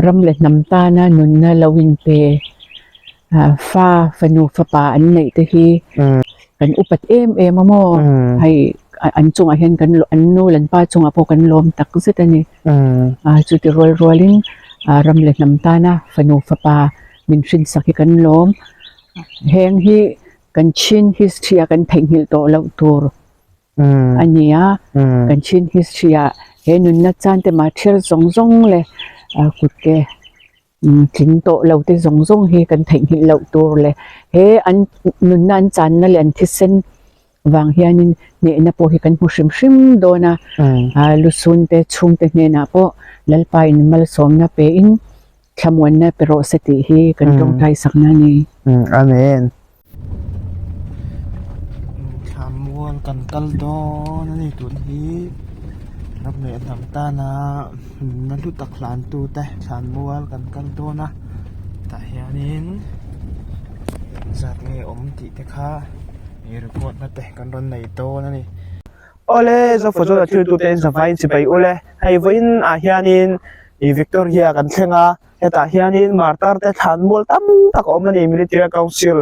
Ram leh hnam tana nunna lo inpe fa fanu fapa an neih te hi kan upat em em a maw? Hei an chungah hian kan an nu leh an pa chungah pawh kan lawm tak zet a ni. Chuti rual rualin ram leh hnam tana fanu fapa min hrinsak hi kan lawm. Heng hi kan Chin history a kan theihnghilh tawh loh tur a ni a, kan Chin history ah he nunna chan te mah thil zawng zawng leh kut ke tling tawh lo te zawng zawng hi kan theihnghilh loh tur leh he an nunna an channa leh an thisen vang hianin hnehna pawh hi kan hmu hrim hrim dawn a, lusun te chhungte hnenah pawh Lalpa in malsawmna pein thlamuanna pe rawh se tih hi kan tawngtai sakna a ni. Amen. Thlamual kan kal dawn a ni tun hi ram leh hnam tana nunna hlu tak hlan tu te thlanmual kan kal dawn a tah hianin engzat nge awm tih te kha ih record na te kan rawn nei dawn a ni. Awle Zofa chuan a thiltute in zavaiin chibai ule hei vawiin ah hianin ih Victoria kan thleng a hetah hianin martar te thlan mual tam tak a awm a ni Military Council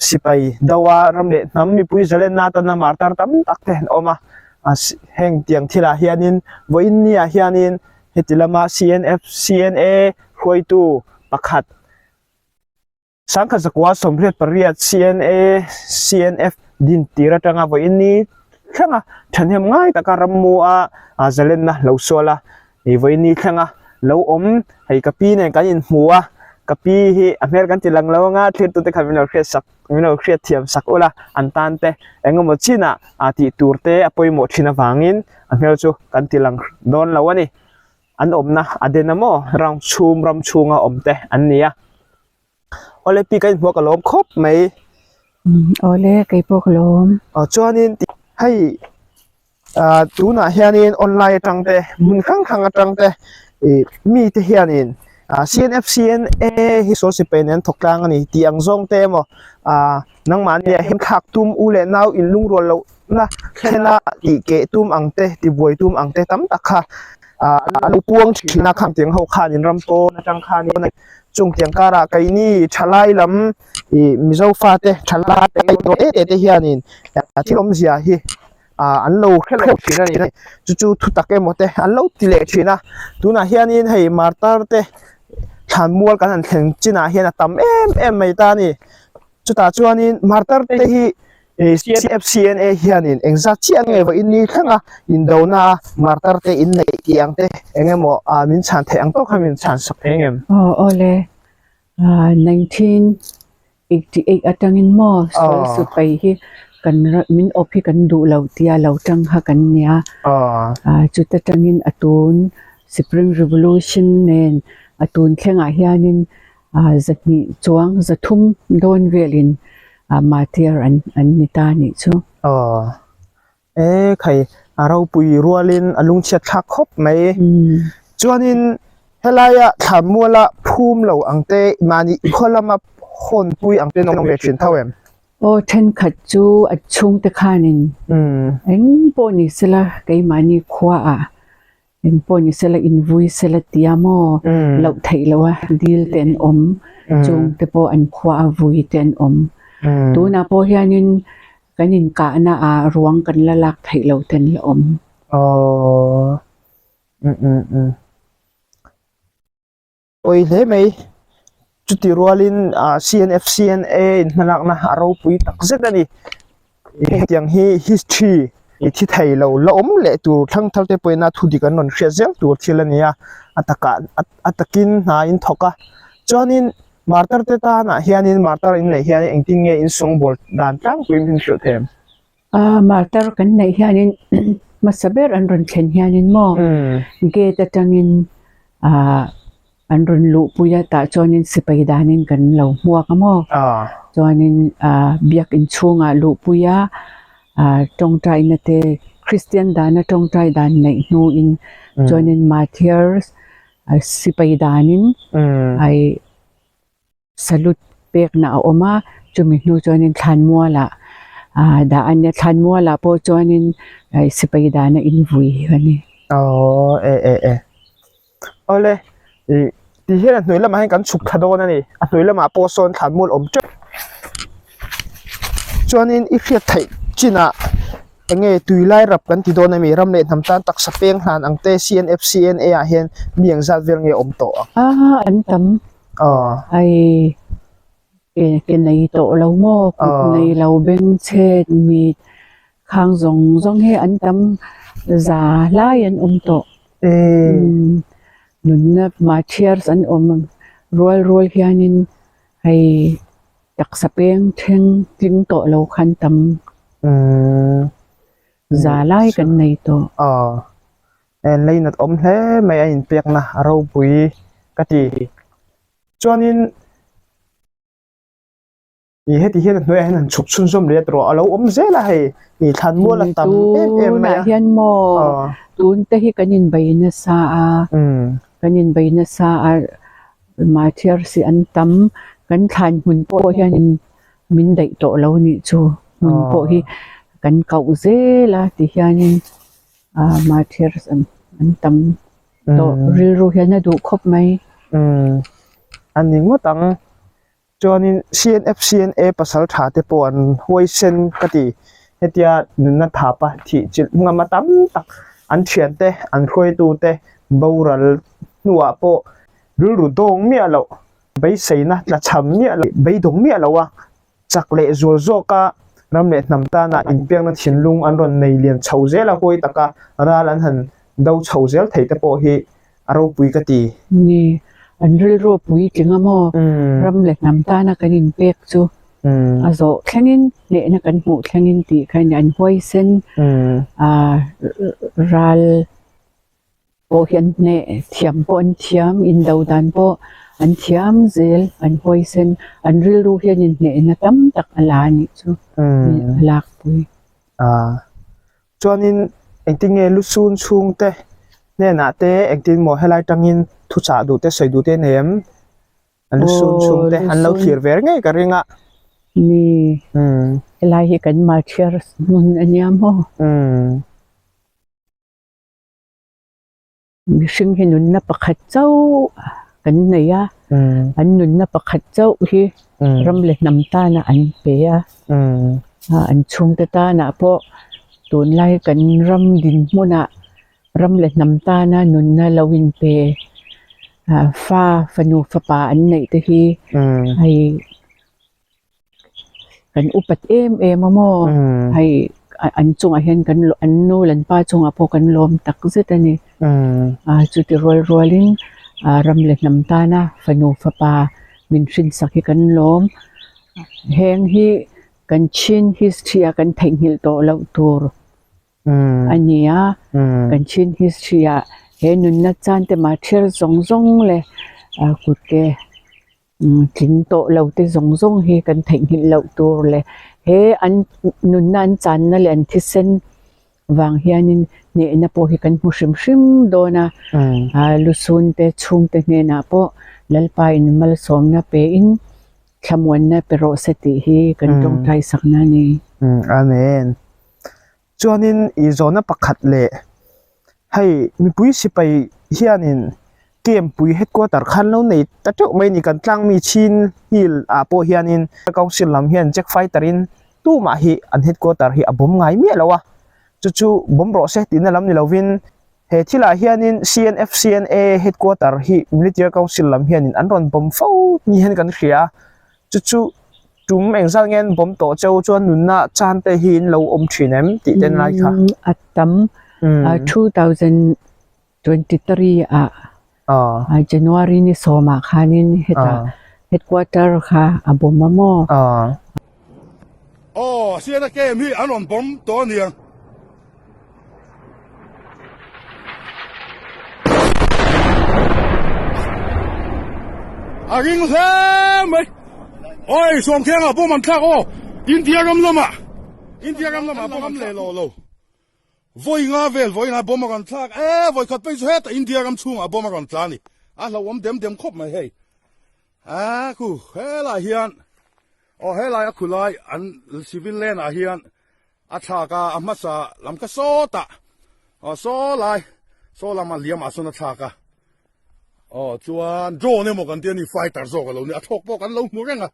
sipai do a ram leh hnam mipui zalenna atana martar tam tak te an awm a heng tiang thilah hianin vawiin ni ah hianin heti lama CNF CNA hruaitu pakhat. Sangkhat zakua 88 CNA, CNF din tir atanga vawiin ni thlenga thahnem ngai taka rammu a zalenna lo sual a, hei vawiin ni thlenga lo awm hei ka pi nen kan inhmu a, ka pi hi a hmel kan ti lang lo anga thlir tute kha min lo hriat sak min lo hriat thiam sak ula an tan te engemaw chinah tih tur te a pawimawh thin avangin a hmel chu kan ti lang dawn lo a ni. An awmna a den a maw ram chhum ram chhunga awm te an ni a awle pi ka inhmuh a ka lawm khawp mai. Awle kei pawh ka lawm. Aw chuanin hei ah tunah hianin online atang te hmun hrang hrang atang te ih mite hianin ah CNFCNA hi sawl sipai nen an thawk tlang a ni tih ang zawng te emaw ah nangmahni ah hian thlak tum u leh nau in lungrual loh na thlen a tih keh tum ang te tibuai tum ang te tam tak kha ah a lo puang thin a khang tiang ho khanin ram pawn atang khanin chung tiang karah keini thalai lam ih mizo fate thalai te te te hianin thil awmzia hi ah an lo hre lo thin a ni chu chu thutak emaw te an lo ti leh thin a tunah hianin hei martar te thlanmual kan han thlen chinah hian a tam em em mai ta a ni chutah chuanin martar te hi CFCNA hianin engzat chiah nge vawiin ni thleng a indona a martar te in neih tih ang te eng emaw ah min chhan theih ang tawk kha min chhan sak thei ngem? Aw awle 1988 atangin maw sual sipai hi kan min awp hi kan duh lo tia lo tang kha kan nia chuta tangin a tun Spring Revolution nen a tun thlengah hianin 200 chuang 300 dawn velin martyr an an ni ta nih chu. Aw e khai a ropui rualin a lungchhiat thlak khawp mai. Chuanin helaia thlanmuala phum lo ang te mahni khaw lama hawnpui ang te an awm ve thin tho em? Aw thenkhat chu a chhungte khanin eng pawh ni sela keimahni khuaah Eng pawh ni sela invui sela tia maw loh theih loh a dil te an awm chung te pawh an khua a vui te an awm. Tunah pawh hianin kan inkahna ah ruang kan la lak theih loh te an la awm. Aww um um um. Pawi hle mai. Chuti rualin ah CNFCNA in hmalakna a ropui tak zet a ni. Hetiang hi history i thi thei lo la awm leh tur thlang thar te pawhin a thu dik an rawn hriat zel tur thil a ni a. A takah a takin hna in thawk a. Chuanin martar te tanah hianin martar in neih hian engtin nge in sawngbawl dan tlangpui min hrilh thei em? Martar kan neih hianin hmasa ber an rawn thlen hianin maw gate atangin ah an rawn luhpui a tah chuanin sipai danin kan lo hmuak a maw chuanin ah biak inchhungah luhpui a ah tawngtaina te Kristian dana tawngtai dan neih hnuin chuanin martyr sipai danin ai. Salute pekna a awm a, chumi hnu chuanin thlanmualah ah dah a nia, thlanmualah pawh chuanin sipai dana invui a ni. Aww e e e. Awle ih. Ti hian a hnuai lamah hian kan chhuk thla dawn a ni. A hnuai lamah pawh sawn thlanmual awm teuh. Chuanin i hriat theih chinah eng nge tui lai rap kan ti dawn a mi ram leh hnam tan taksa peng hlan ang te CNFCNA ah hian mi eng zat vel nge awm tawh ang. A an tam. Aw. Ai ke nei tawh lo maw kut nei lo beng chhet mit Khang zawng zawng hi an tam za lai an awm tawh. Nunna martyrs an awm rual rual hianin hei taksa peng thleng tling tawh lo khan tam za lai kan nei tawh. Aw, leinat awm hle mai a inpekna a ropui ka ti. Chuanin. Ih heti hian a hnuaiah hian han chhuk chhunzawm leh a tawh a lo awm zel a hei ih thlanmual a tam em em mai a. Tunah hian maw tun te hi kan inbei nasa a kan inbei nasa a martyr si an tam kan thlan hmun pawh hian min daih tawh lo nih chu hmun pawh hi kan koh zel a ti hianin martyr an tam tawh rilru hian a duh khawp mai. A ni ngawt ang. Chuanin CNFCNA pasal tha te pawh an huaisen ka ti. Hetia nunna thapa thih chilh ngam a tam tak an thiante, an hruaitute boral hnuah pawh rilru dawng miah loh, beiseina tlachham miah loh, beidawng miah loh a chak leh zual zawka ram leh hnam tana inpiakna thinlung an rawn nei lian chho zel a, huai taka ral an han do chho zel thei te pawh hi a ropui ka ti. Ni, an rilru a puitling a maw? Ram leh hnam tana kan inpek chu a zawh thlengin, hnehna kan hmuh thlengin tih kha a ni. An huaisen ral pawh hi an hneh thiam pawh an thiam, indo dan pawh an thiam zel, an huaisen, an rilru hian inhnehna tam tak a la a nih chu a lakpui. Chuanin engtin nge lusun chhungte hnenah te engtin maw helai tangin thuchah duh te sawi duh te nei em? An lusun chhungte an lo thlir ve ngei ka ring a. Ni, helai hi kan martyr hmun a nia maw? Mihring hi nunna pakhat chauh kan nei a, an nunna pakhat chauh hi ram leh hnam tana an pe a, an chhungte tanah pawh tunlai kan ram dinhmunah ram leh hnam tana nunna lo inpe fa fanu fapa an neih te hi hei Kan upat em em a maw? Hei an chungah hian kan an nu leh an pa chungah pawh kan lawm tak zet a ni. Chuti rual rualin ram leh hnam tana fanu fapa min hrinsak hi kan lawm. Heng hi kan chin history a kan theihnghilh tawh loh tur a ni a. Kan chin history ah he nunna chan te martyr zawng zawng leh kut ke Tling tawh lo te zawng zawng hi kan theihnghilh loh tur leh he an nunna an channa leh an thisen vang hianin hnehna pawh hi kan hmu hrim hrim dawn a, lusun te chhungte hnenah pawh Lalpa in malsawmna pein thlamuanna pe rawh se tih hi kan tawngtai sakna a ni. Amen. Chuanin i zawhna pakhat leh hei mipui sipai hianin camp pui headquarter khan lo nei ta teuh mai a ni kan tlangmi chin hill ah pawh hianin council lam hian jack fighter in tumah hi an headquarter hi a bawm ngai miah lo a chu chu bawm rawh se tihna lam ni lovin he thilah hianin C_N_F_C_N_A headquarter hi military council lam hianin an rawn bawm fo ni hian kan hria a chu chu. Tum engzat nge an bawm tawh cheu chuan nunna chan te hi in lo awm thin em tih ten lai kha. A tam 2023 ah January ni sawmah khanin hetah headquarter kha a bawm a maw? Aw, Siena Camp hi an rawn bawm tawh a niang. A ring hle mai. Oi, Sawmthianga bawm an thlak aw. India ram lamah India ram lamah bawm an leh lo lo. Vawi nga vel vawi nga bawm a rawn thlak e, vawi khat phei chu hetah India ram chhungah bawm a rawn tla a ni. A hlauhawm dem dem khawp mai hei. A khu helai hian aw helai a khulai an civil land ah hian a thlak a a hmasa lam kha sawtah aw saw lai saw lama liam ah sawn a thlak a. Aw chuan drone emaw kan tia ni fighter zawk a lo ni a thawk pawh kan lo hmu reng a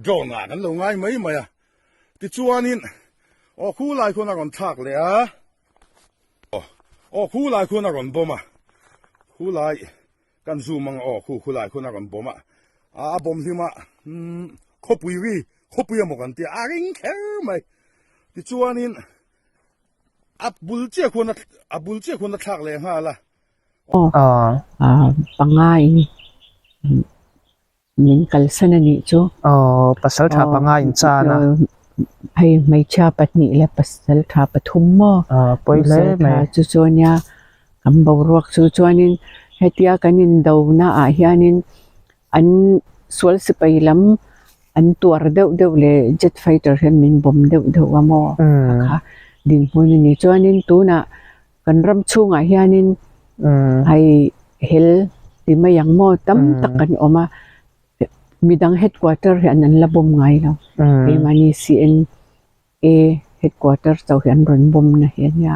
drone ah kan lo ngai mai mai a tichuanin aw khu lai khuan a rawn thlak leh a aw aw khu lai khuan a rawn bawm a khu lai kan zoom ang aw khu khu lai khuan a rawn bawm a a bawm hlim a umm khawpui ri khawpui emaw kan tia a ring kher mai tichuanin a bul chiah khuan a bul chiah khuan a thlak leh nghal a. Aw panga in min kalsan a nih chu. Aw pasal tha panga in chan a. Hei hmeichhia pahnih leh pasal tha pathum maw. Aw pawi hle mai. Chu chu ania kan boruak chu chuanin hetia kan indo naah hianin an sual sipai lam an tuar deuh deuh leh jet fighter hian min bawm deuh deuh a maw kha kha dinhmun a ni. Chuanin tunah. Kan ram chhungah hianin hei hel ti mai ang maw tam tak kan awm a, midang headquarter hi an la bawm ngai lo. Keimahni CNA headquarter chauh hi an rawn bawm na hi a nia.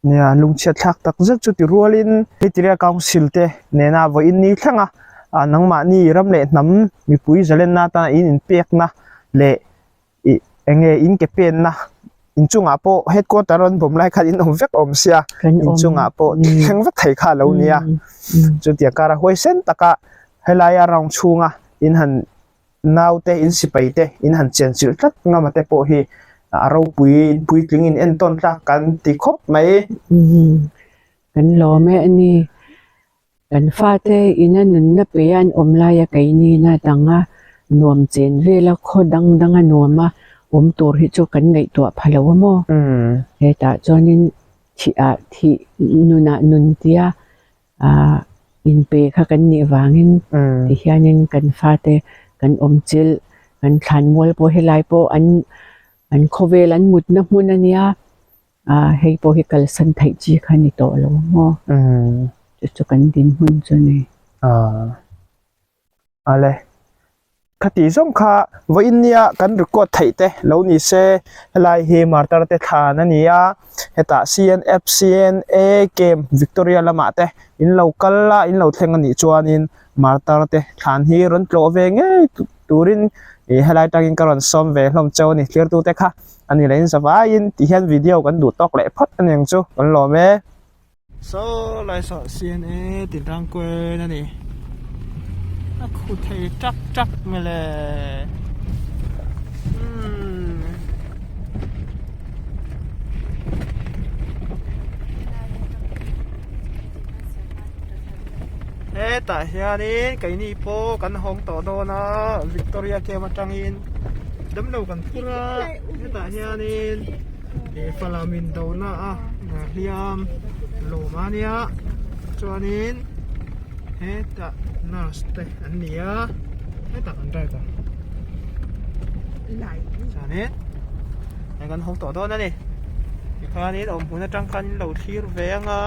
Nia, lungchhiat thlak tak zet chu ti rualin Hetiria Council te nena vawiin ni thleng a, nangmahni ram leh hnam mipui zalenna atana in inpekna leh ih eng nge in ke penna inchungah pawh headquarter an bawm lai khan in awm vek awm sia inchungah pawh thleng vek thei kha a lo nia chutiang kara huaisen taka helaia round chhunga in han naute in sipai te in han chenchilh tlat ngam a te pawh hi a ropui puitling in entawn tlak kan ti khawp mai. Kan lawm e a ni. Kan fate ina nunna pe an awm laia keinina danga nuam chen vela khaw dang danga nuama awm tur hi chu kan ngaihtuah pha lo a maw? Hetah chuanin thih ah thih nunah nun tia ah inpe kha kan nih vangin tihianin kan fate kan awm chilh, kan thlanmual pawh helai pawh an an khawvel an mutna hmun a nia. Ah hei pawh hi kalsan theih chi kha ni tawh lo maw? Chu chu kan dinhmun chu ni. Ah ale khati zawng kha vawiin nia kan record theih te lo ni se helai hi martar te thlan a ni a hetah C_N_F C_N_A camp Victoria lamah te in lo kal a in lo thleng a nih chuanin martar te thlan hi rawn tlawh ve ngei turin ih helai tangin ka rawn sawm ve hlawm cheu a ni thirtute kha. A ni leh in zavaiin ti hian video kan duh tawk leh phawt a niang chu kan lawm e. Saw lai saw CNA tin rang kual a ni a khu thei tak tak mai le umm. Hetah hianin keini pawh kan hawng tawh dawn a Victoria camp atangin. Damlo kan phur a hetah hianin ih falam in do na a hliam lawm a nia chuanin hetah nurse te an ni a hetah kan drive ang chuanin hei kan haw tawh dawn a ni tikhanin awm hmun atang khan in lo thlir ve ang a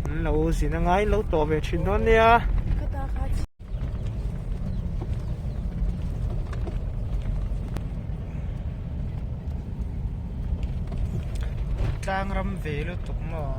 an lo zin anga in lo tawh ve thin dawn nia. Tlang ram ve lutuk maw.